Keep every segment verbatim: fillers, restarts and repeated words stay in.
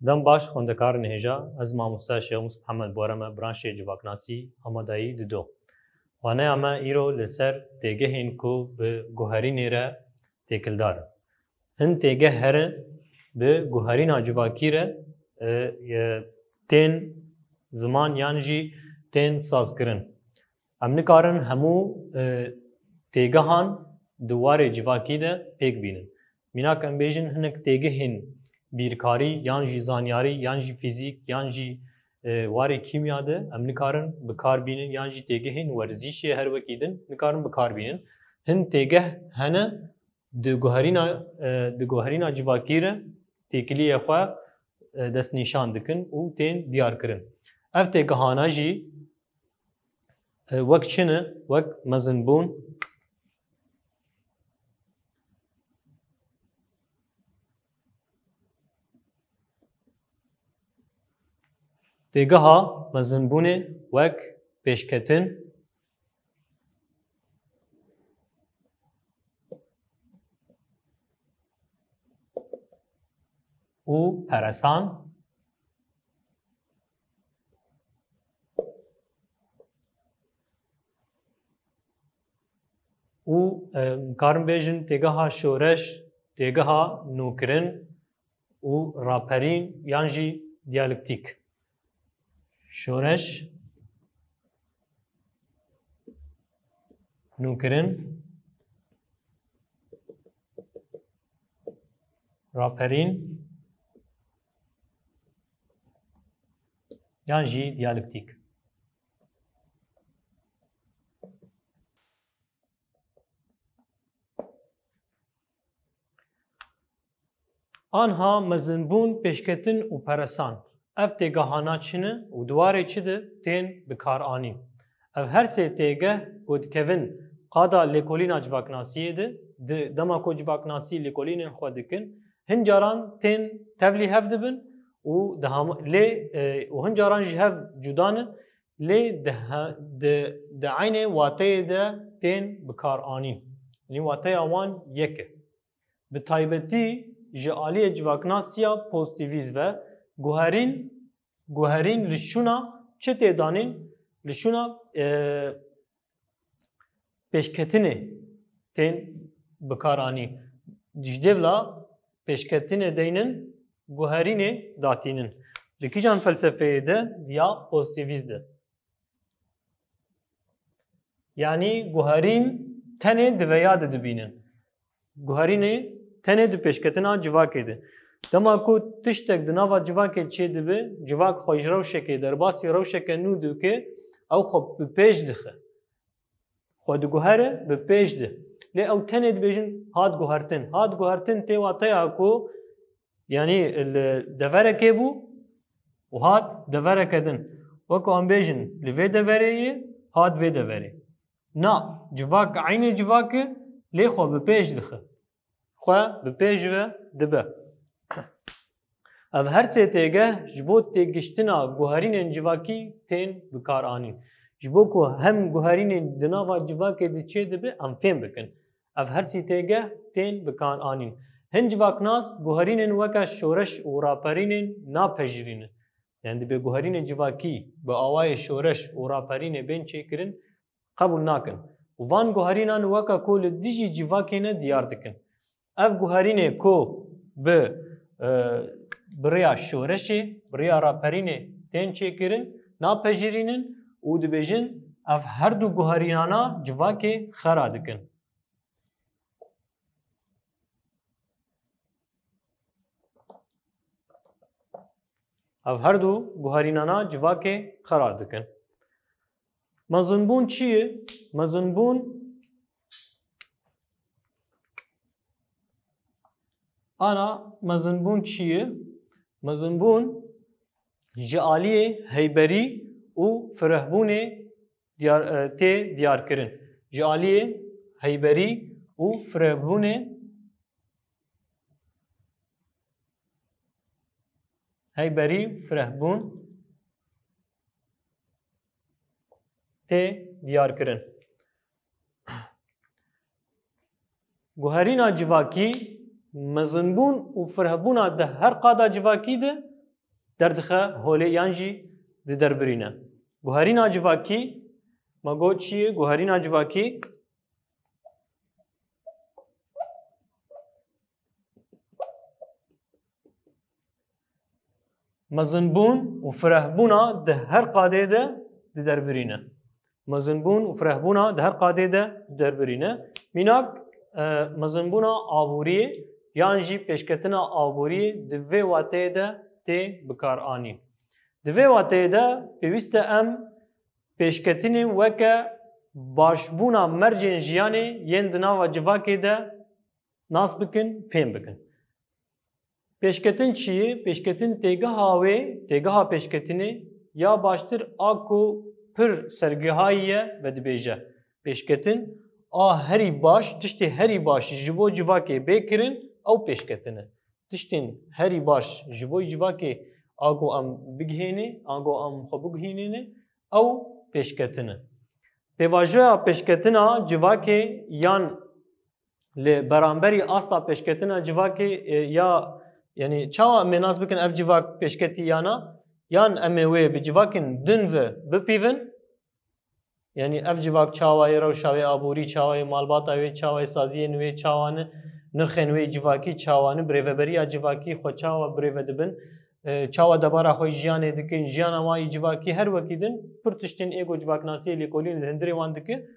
Dem baş xwendekarên hêja, ez mamoste Şêxmus Mihemed Boreme, branşê civaknasî, amadayî dido. Waneya me îro li ser têgehên ku bi guherînê re têkildar in. Hin têgeh herin bi guherîna civakî re, e, e, tên ziman yan jî tên sazkirin. Em nikarin hemû, e, têgehan di warê civakî de pêk bînin. Mînak em bêjin hinek têgehên bîrkarî yan jî zanyarî yan jî fîzîk yan jî, e, warê kîmya de em nikarin bi kar bînin yan jî têgehên werzîşê her wekî din nikarin bi kar bînin. Hin têgeh hene di guherîna, e, di guherîna civakî re têkiliyê xwe, e, destnîşan dikin û tên diyar kirin. Ev têgehana jî, e, wek çi ne? Wek mezinbûn têgeha mezinbûnê wek pêşketin û peresan û, e, karin bêjin têgeha şoreş, têgeha nûkirin û raperîn yan jî diyalektîk. Şoreş, nûkirin, raperîn yan jî diyalektîk. Anha mezinbûn, pêşketin û peresan. Ev têgehana çi ne û di warê çi de tên bi kar anîn? Ev her sê têgeh ku dikevin qada lêkolîna civaknasiyê de, di dema ku civaknasî lêkolînên xwe dikin, hin caran tên tevlî hev dibin û di hema-, lê, e, û hin caran ji hev cuda ne, lê di he-, di, di eynê wateyê de tên bi kar anîn. Yanî wateya wan yek e. Bi taybetî ji aliyê civaknasiya pozîtîvîst ve guherîn, guherîn li şûna çi tê danîn? Li şûna, e, pêşketinê tên bi kar anî. Ji dêvla pêşketinê deynin, guherînê datînin. Di kîjan felsefeyê de? Ya pozîtîvîst de. Yanî guherîn tenê di veya de dibînin. Guherînê tenê di pêşketina civakê de. Dema ku tiştek di nava civakê çêdibe, civak xwe ji rewşekê, derbasî rewşeke nû dike, ew xwe bi pêş dixe. Xwe diguhere, bi pêş de. Lê ew tenê dibêjin hat guhertin. Hat guhertin tê wateya ku, yanî li deverekê bû û hat devereke din. Wek ku em bêjin li vê deverê ye, hat vê deverê. Na, civak eynê civak e, lê xwe bi pêş dixe. Xwe bi pêş ve dibe. Ev her sê têgeh ji bo têgiştina guherînên civakî tên bi kar anîn. Ji bo ku hem guherînên di nava civakê de çê dibe, em fêm bikin. Ev her sê têgeh tên bi kar anîn. Hin civaknas guherînên weke şoreş û raperînên napejirînin. Yanî dibê guherînên civakî bi awayê şoreş û raperînê bên çêkirin, qebûl nakin. Û van guherînan weke ku li dijî civakê ne diyar dikin. Ev guherînê ku bi, e, bi rêya şoreşê, bi rêya raperînê tên çêkirin, napejirînin û dibêjin ev her du guherînana civakê xera dikin. Ev her du guherînana civakê xera dikin. Mezinbûn çi ye? Mezinbûn, ana mezinbûn çi ye? Mezinbûn ji aliyê heyberî û firehbûnê diyar, e, tê diyarkirin. Ji aliyê heyberî û firehbûnê, heyberî, firehbûn tê diyarkirin. Guherîna civakî, mezinbûn û firehbûna di her qada civakî de derdixe holê yan jî diderbirîne. Guherîna civakî, me got çi ye? Guherîna civakî mezinbûn û firehbûna di her qadê de diderbirîne. Mezinbûn û firehbûna di her qadê de diderbirîne. Mînak, e, mezinbûna aboriyê yan jî pêşketina aboriyê di vê wateyê de tê bikaranîn. Di vê wateyê de pêwîst e em pêşketinê weke başbûna mercên jiyanê yên di nava civakê de nas bikin, fêm bikin. Pêşketin çi ye? Pêşketin têgeha wê, têgeha pêşketinê ya baştir a ku pir sergihayî ye ve dibêje, pêşketin a herî baş, tiştê herî baş ji bo civakê bê kirin, ew pêşketin e. Tiştên herî baş ji bo civakê a ku em bigihênê, a ku em xwe biguhînêne, ew pêşketin e. Pêvajoya pêşketina civakê yan li beramberî asta pêşketina civakê, e, ya, yanî çawa em ê nas bikin ev civak pêşketî ya na, yan em ê wê bi civakên din ve bipîvin, yanî ev civak çawa ye, rewşa wê aborî çawa ye, malbata wê çawa ye, saziyên wê çawa ne, nirxên wê civakî çawa ne, birêveberiya civakî xwe çawa birêve dibin, e, çawa debara xwe jiyanê dikin, jiyana wan yî civakî her wekî din, pir tiştên ê ku civaknasiyê lêkolînê di hundirê wan dike.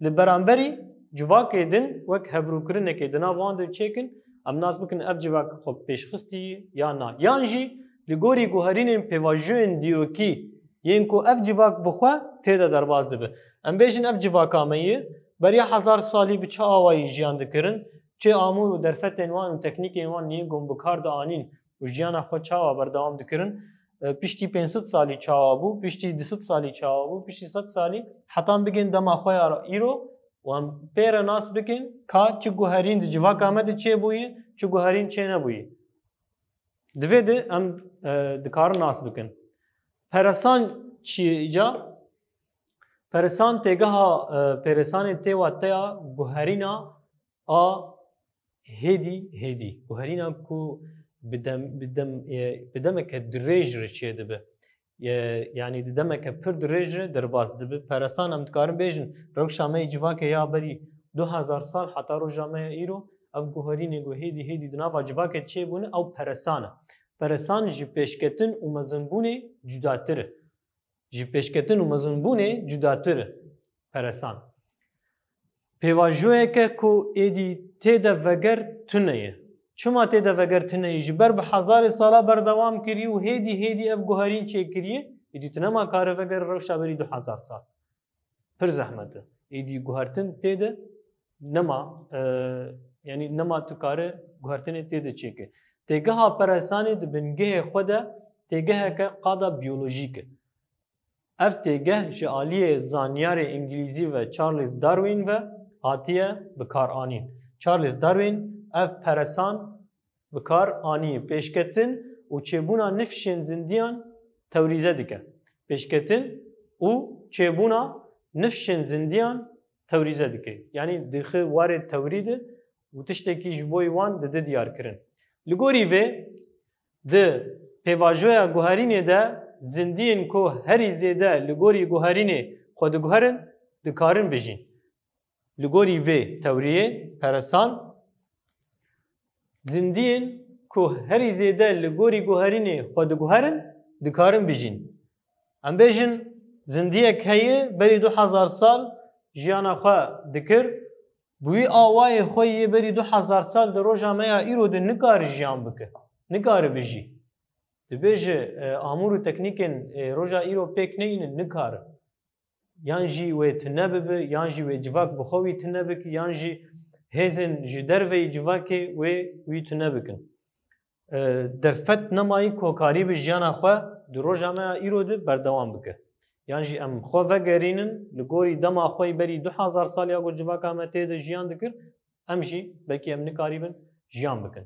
Li beramberî civakê din wek hevrokirinekê di nav wan de çêkin, em nas bikin ev civak xwe pêşxistî ya na. Yan jî li gorî guherînên pêvajoyên dîrokî yên ku ev civak bi xwe tê de derbas dibe. Em bêjin ev civaka me ye, beriya hezar salî bi çi awayî jiyan dikirin, çi amûr û derfetên wan û teknîkên wan yên ku bi kar dianîn û jiyana xwe çawa berdewam dikirin, e, piştî pênc sed salî çawa bû, piştî du sed salî çawa bû, piştî sed salî, heta em bigên dema xwe ya îro û em pê re nas bikin ka çi guherîn di civaka me de çêbûye, çi guherîn çênebûye. Di vê de em, e, dikarin nas bikin. Peresan çi ye îca? Peresan têgeha, e, pêresanê tê wateya guherîna a hêdî hêdî. Guherîna ku bi dem, bi dem, e, bi demeke dirêj re çêdibe. E, yanî di demeke pir dirêj re derbas dibe. Peresan em dikarin bêjin, rewşa me yê civakê ya berî du hezar sal heta roja me ya îro, ev guherînê ku hêdî hêdî di nava civakê çêbûne, ew peresan e. Peresan ji pêşketin û mezinbûnê cudatir e. Ji pêşketin û mezinbûnê cudatir e peresan. Pêvajoyeke ku êdî tê de veger tune ye. Çima tê de veger tune ye? Ji ber bi hezarê sala berdewam kiriye û hêdî hêdî ev guherîn çêkiriye, êdî tu nema kare veger rewşa berî du hezar sal. Pir zehmet e. Êdî guhertin tê de nema, e, yanî nema tu kare guhertinê tê de çêke. Têgeha peresanê di bingehê xwe de têgeheke qada biyolojîk e. Ev têgeh ji aliyê zanyarê îngilîzî ve Charles Darwin ve hatiye bikaranîn. Charles Darwin ev peresan bi kar anî. Pêşketin û çêbûna nifşên zindiyan tewrîze dike. Pêşketin û çêbûna nifşên zindiyan tewrîze dike. Yanî dixe warê tewrî de û tiştekî ji bo wan dide diyarkirin. Li gorî vê, di pêvajoya guherînê de zindiyên ku herî zêde li gorî guherînê xwe diguherin, dikarin bijîn. Li gorî vê tewriyê peresan, zindiyên ku herî zêde li gorî guherînê xwe diguherin, dikarin bijîn. Em bêjin, zindiyek heye, berî du hezar sal jiyana xwe dikir, bi wî awayê xwe yê berî du hezar sal di roja me ya îro de nikare jiyan bike, nikare bijî. Dibêje, e, amûr û teknîkên, e, roja îro pêk neyîne, nikare. Yan jî wê tune bibe, yan jî wê civak bi xwe wî tune bike, yan jî hêzên ji derveyî civakê wê wî tune bikin. E, derfet nemayî ku karîbe jiyana xwe di roja me ya îro de berdewam bike. Yan jî em xwe vegerînin, li gorî dema xwe yî berî du hezar sal ya ku civaka me tê de jiyan dikir, em jî belkî em nikarîbin jiyan bikin.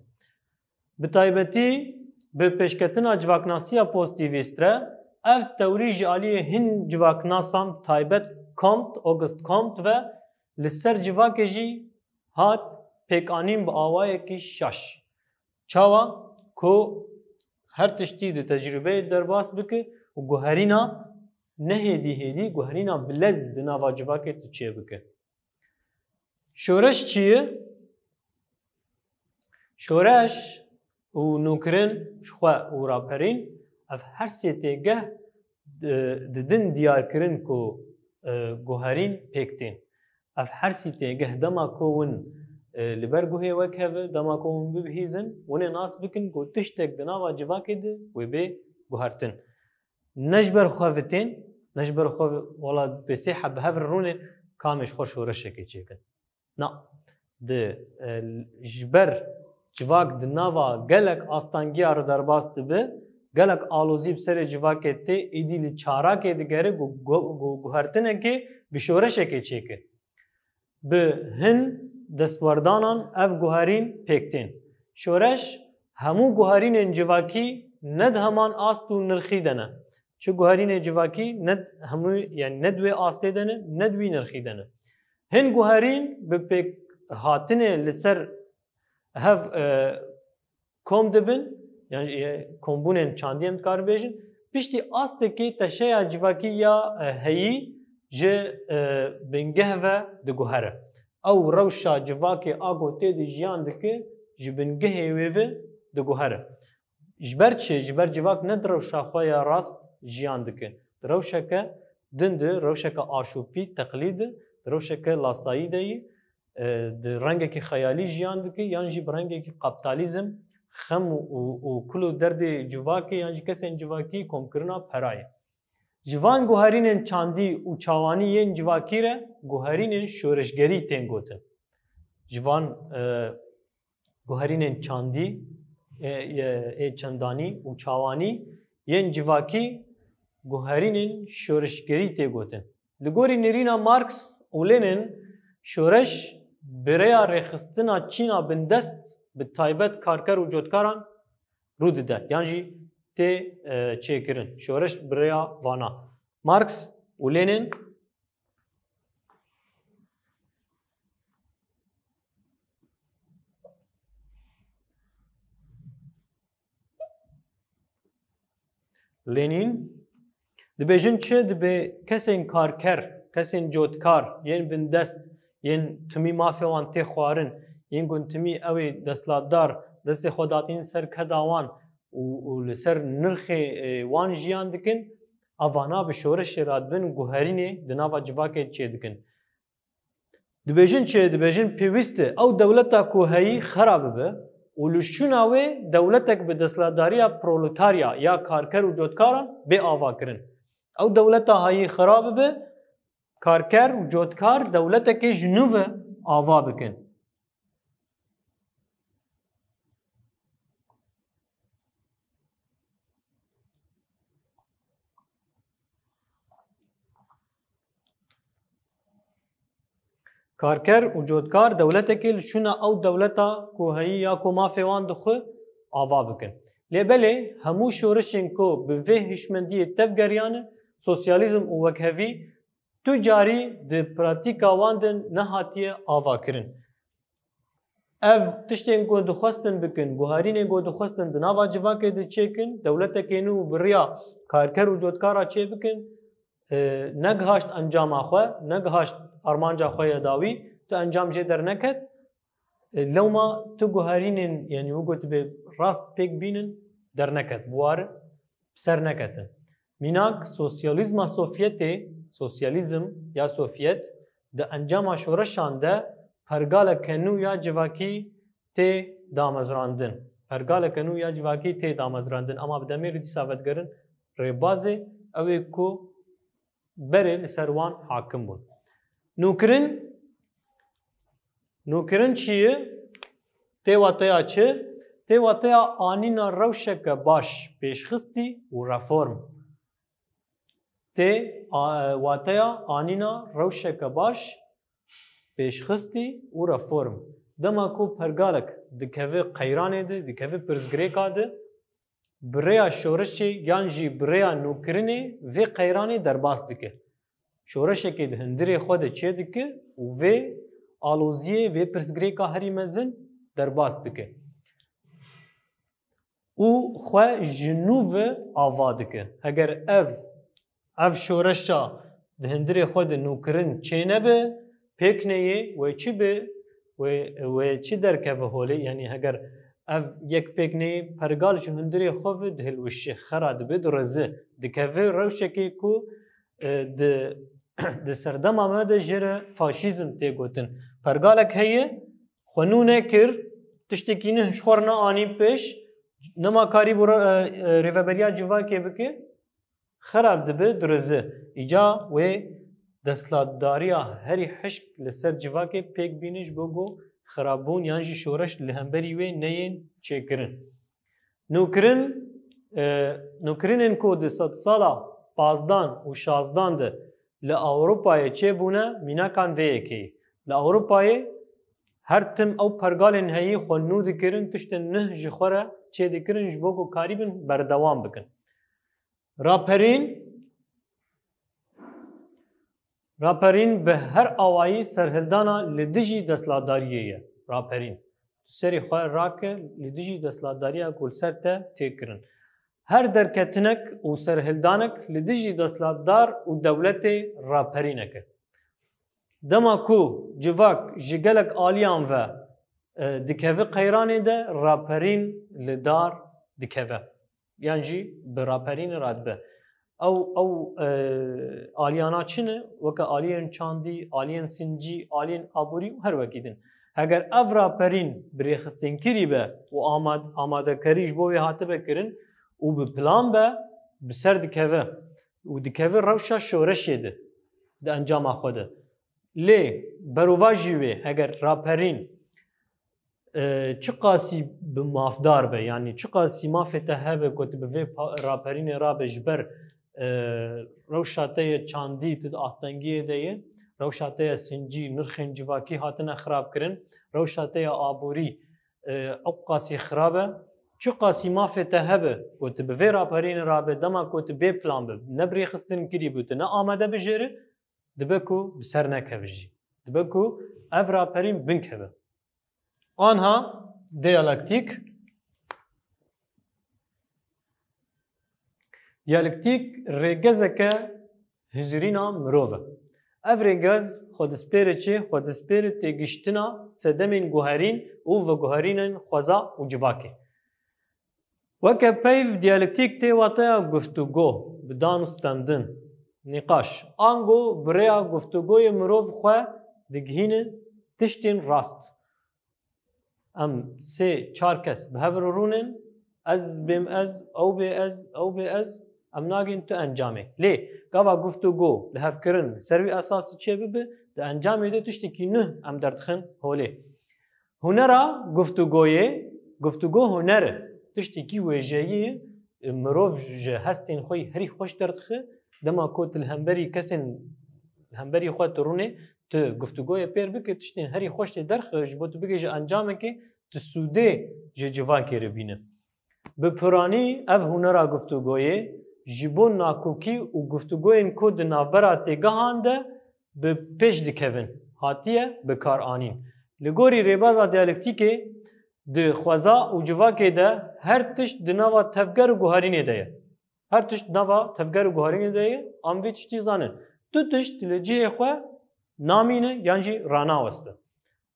Bi taybetî bi pêşketina civaknasiya pozîtîvîst re, ev tewrî ji aliyê hin civaknasan taybet Comte, Auguste Comte ve li ser civakê jî hat pêkanîn bi awayekî şaş. Çawa ku Her tiştî di tecrûbeyê derbas bike û guherîna ne hêdî hêdî, guherîna bilez di nava civakê tu çêbike. Şoreş çi ye? Şoreş û nûkirin ji xwe û raperîn, ev her sê têgeh di, didin diyarkirin ku, e, guherîn pêk tên. Ev her sî têgeh dema ku hûn, e, li ber guhê wek hev e, dema ku hûn bibihîzin, hûn ê nas bikin ku tiştek di nava civakê de wê bê guhertin. Ne ji ber xwe vitên, ne ji ber xwe vi-, wela bê sê heb bi hev re rûnên, kamê ji xwe şoreşekê çêkin. Na, di, e, ji ber civak di nava gelek astangiya re derbas dibe, gelek alozî bi serê civakê tê, êdî li çarakê digere ku, ku, ku guhertinekê bi şoreşekê çêke. Bi hin destwerdanan ev guherîn pêk tên. Şoreş hemû guherînên civakî ne di heman ast û nirxî de ne. Çi guherînê civakî ne hemû, yani ne di wê astê de ne, ne di wî nirxî de ne. Hin guherîn bi pêkhatinê li ser hev, e, kom dibin, yani, e, kombûnên çandî em dikarin bêjin, piştî astekê teşeya civakî ya, e, heyî ji, e, bingeh ve diguhere. Ew rewşa civakê a ku tê de jiyan dike, ji bingehê wê ve diguhere. Ji ber çi? Ji ber civak ne di rewşa xwe ya rast jiyan dike. Di rewşeke din de, rewşeke aşopî, teqlîd, di rewşeke lasayî de yî, e, di rengekî xeyalî jiyan dike, yan jî bi rengekî kaptalîzm, xem û, û, û kul û derdê civakê yan jî kesên civakî komkirina perayê. Ji van guherînên çandî û çawanî yên civakî re guherînên şoreşgerî tên gotin. Ji van, e, guherînên çandî, e, e, ê çandanî û çawanî yên civakî guherînên şoreşgerî tê gotin. Li gorî nêrîna Marx û Lenin, şoreş bi rêya rêxistina çîna bindest, bi taybet karker û cotkaran rû dide, yan jî tê, e, çêkirin. Şoreş bi rêya vana. Marx û Lenin Lenin, dibêjin çi? Dibê kesên karker, kesên cotkar, yên bindest, yên timî mafê wan tê xwarin, yên ku timî ew ê destlatdar, destê xwe datîn ser keda wan û, û li ser nirxê, e, wan jiyan dikin, evana bi şoreşê re dibin guherînê di nava civakê çêdikin. Dibêjin çi? Dibêjin pêwîst e ew dewleta ku heyî xera bibe û li şûna wê dewletek bi desthilatdariya proletarya ya karker û cotkaran bê avakirin. Ew dewleta heyî xera bibe, karker û cotkar dewletekê ji nû ve ava bikin. Karker û cotkar dewletekê li şûna ew dewleta ku heyî ya ku mafê wan dixwe ava bikin. Lê belê hemû şoreşên ku bi vê hişmendiyê tevgeriyane, sosyalîzm û wekhevî tu carî di pratîka wan de nehatiye avakirin. Ev tiştên ku dixwestin bikin, guherînên ku dixwestin di nava civakê de çêkin, dewletekê nû bi riya karker û cotkara çêbikin, e, negihaşt encama xwe, negihaşt armanca xwe ya dawî, tu encam jê derneket. E, lewma tu guherînên, yanî wek gotibê, rast pêk bînin, derneket, bi war bi ser neketin. Mînak, sosyalîzma Sovyetê, sosyalîzm ya Sovyet, di encama şoreşan de pergaleke nû ya civakî tê damezrandin. Pergaleke nû ya civakî tê damezrandin. Ema bi demê re dîsa vedigerin rêbazê, ew ê ku berê li ser wan hakim bûn. Nûkirin, nûkirin çi ye? Tê wateya çi? Tê wateya anîna rewşeke baş, pêşxistî û reform. Tê, a, wateya anîna rewşeke baş, pêşxistî û reform. Dema ku pergalek dikeve qeyranê de, dikeve pirsgirêka de, bi rêya şoreşê yan jî bi rêya nûkirinê vê qeyranê derbas dike. Şoreşekê di hundirê xwe de çêdike û vê aloziyê, vê pirsgirêka herî mezin derbas dike. û xwe ji nû ve ava dike. Heger ev, ev şoreşa di hundirê xwe de nûkirin çênebe, pêk neyê wê çi be, wê, wê çi derkeve holê? Yanî heger ev yek pêk neyê, pergal ji hundirê xwe ve dihilwişe, xera dibe, direze, dikeve rewşekê ku, e, di, di serdema me de jê re faşîzm tê gotin. Pergalek heye, xwe nû nekir, tiştekî nû ji xwe re neanî pêş, nema karîbû re-, e, e, rêveberiya civakê bike, xera dibe, direze. Îca wê desthilatdariya herî hişk li ser civakê pêk bîne ji bo ku xirabûn yan jî şoreş li hemberî wê neyên çêkirin. Nûkirin, e, nûkirinên ku di sedsala pazdan û şazdan de li Ewropayê çêbûne, mînakan vê yekê ye. Li Ewropayê her tim ew pergalên heyî xwe nû dikirin, tiştên nuh ji xwe re çêdikirin ji bo ku karîbin berdewam bikin. Raperîn, raperîn bi her awayî serhildana li dijî desthilatdariyê ye. Raperîn. Tu serê xwe rake li dijî desthilatdariya ku li ser te tê kirin. Her derketinek û serhildanek li dijî desthilatdar û dewletê raperînek e. Dema ku civak ji gelek aliyan ve, e, dikeve qeyranê de, raperîn li dar dikeve. Yan jî bi raperînê radibe. Ew, ew, e, aliyana çi ne? Weke aliyên çandî, aliyên sincî, aliyên aborî û her wekî din. Heger ev raperîn bi rêxistinkirî be û amad-, amadekerî ji bo wê hatibe kirin û bi plan be, bi ser dikeve û dikeve rewşa şoreşê de, di encama xwe de. Lê berovajî wê, heger raperîn, e, çiqasî bi mafdar be, yanî çiqasî mafê te hebe ku tu bi vê pa-, raperînê rabe ji ber, e, rewşa te ye çandî, tu di astengiyê de ye, rewşa te ye sincî, nirxên civakî hatine xirabkirin, rewşa te ye aborî, e, ew qasî xirab e. Çiqasî mafê te hebe ku tu bi vê raperînê rabe, dema ku tu bê plan be, ne bi rêxistinkirî bû, tu ne amade bijêre, dibe ku bi ser nekeve jî. Dibe ku ev raperîn binkeve. Anha diyalektîk. Diyalektîk rêgezeke hizirîna mirov e. Ev rêgez xwe dispêre çi? Xwe dispêre têgihiştina sedemên guherîn û veguherînên xweza û civakê. Weke peyv diyalektîk tê wateya guftûgo, bi dan û stendin, nîqaş. Ango bi rêya guftûgoyê mirov xwe digihîne tiştên rast. Em sê çar kes bi hev re rûnin, ez bêm ez, ew bê ez, ew bê ez, em nagên tu encamê. Lê gava guftûgo, lihevkirin li ser wî esasî çêbibe, di encamê de tiştekî nuh em derdixin holê. Hunera guftûgoyê, guftûgo huner e. Tiştekî wêjeyî ye, mirov ji hestên xwe yî herî xweş derdixe. Dema ku tu li hemberî kesên, li hemberî xwe tu rûnê, tu guftûgoyê pêr bike, tiştên herî xweş tê derxe, ji bo tu bigihîje encamekê, tu sûdê ji civakê re bîne. Bi piranî ev hunera guftûgoyê ji bo nakokî û guftûgoyên ku di navbera têgehan de bi pêş dikevin, hatiye bikaranîn. Li gorî rêbaza diyalektîkê, di xweza û civakê de her tişt di nava tevger û guherînê de ye. Her tişt di nava tevger û guherînê de ye, em vî tiştî zanin. Tu tişt li cihê xwe namîne yan jî ranaweste.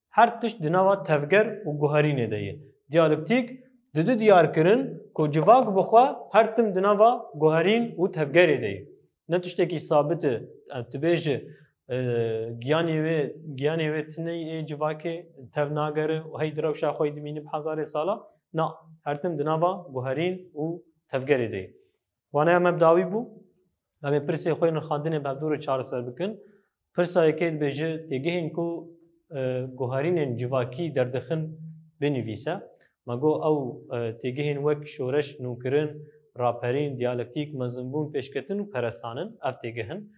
Her tişt di nava tevger û guherînê de ye. Diyalektîk dide diyar kirin ku civak bi xwe her tim di nava guherîn û tevgerê de ye. Ne tiştekî sabit e, e, tu bêjî, e, giyanê wê, giyanê wê tune yê civakê tev nagere û hey di rewşa xwe yî dimîne bi hezarê sala. Na, her tim di nava guherîn û tevgerê de ye. Waneya me bi dawî bû. Em ê pirsê xwe yên nirxandinê bi hevdû re çareser bikin. Pirsa yekê dibêje, têgihên ku, e, guherînên civakî derdixin binivîse. Me got ew, e, têgihên wek şoreş, nûkirin, raperîn, diyalektîk, mezinbûn, pêşketin û peresan in. Ev têgih in.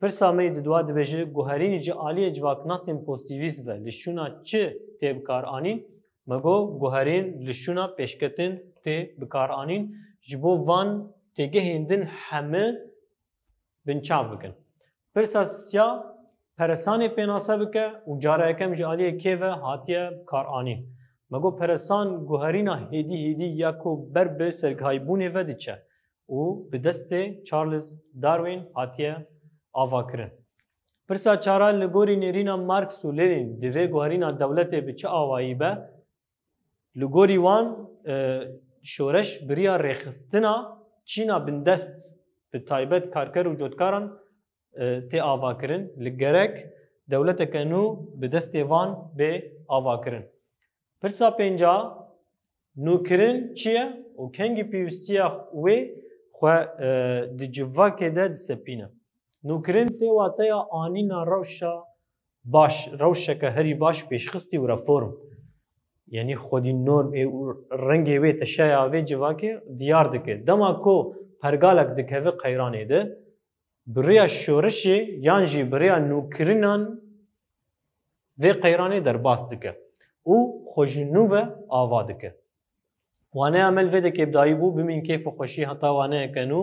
Pirsa me yê di dua dibêje, guherînî ji aliyê civaknasên pozîtîvîst ve li şûna çi tê bikaranîn? Me got, guherîn li şûna pêşketin tê bikaranîn, ji bo van têgihên din heme binçav bikin. Pirsa siya, peresanê pênase bike û cara yekem ji aliyê kê ve hatiye bikaranîn. Me got peresan guherîna hêdî hêdî ya ku ber bi sergihayîbûnê ve diçe û bi destê Charles Darwin hatiye avakirin. Pirsa çara li gorî nêrîna Marx û Lenin divê guherîna dewletê bi çi awayî be? Li gorî wan, e, şoreş bi riya rêxistina çîna bindest, bi taybet karker û cotkaran, e, tê avakirin. Li gerek dewleteke nû bi destê van bê avakirin. Pirsa pênca, nûkirin çi ye û kengî pêwîstiya wê xwe, e, di civakê de disepîne? Nûkirin tê wateya anîna rewşa baş, rewşeke herî baş pêşxistî û reform. Yanî xwedî normê û rengê wê teşeya vê civakê diyar dike. Dema ku pergalek dikeve qeyranê de, bi riya şoreşê yan jî bi riya nûkirinan vê qeyranê derbas dike û xwe ji nû ve ava dike. Waneya me li vê dekê bi dayî bû, bimîn keyf û xweşî heta waneyeke nû.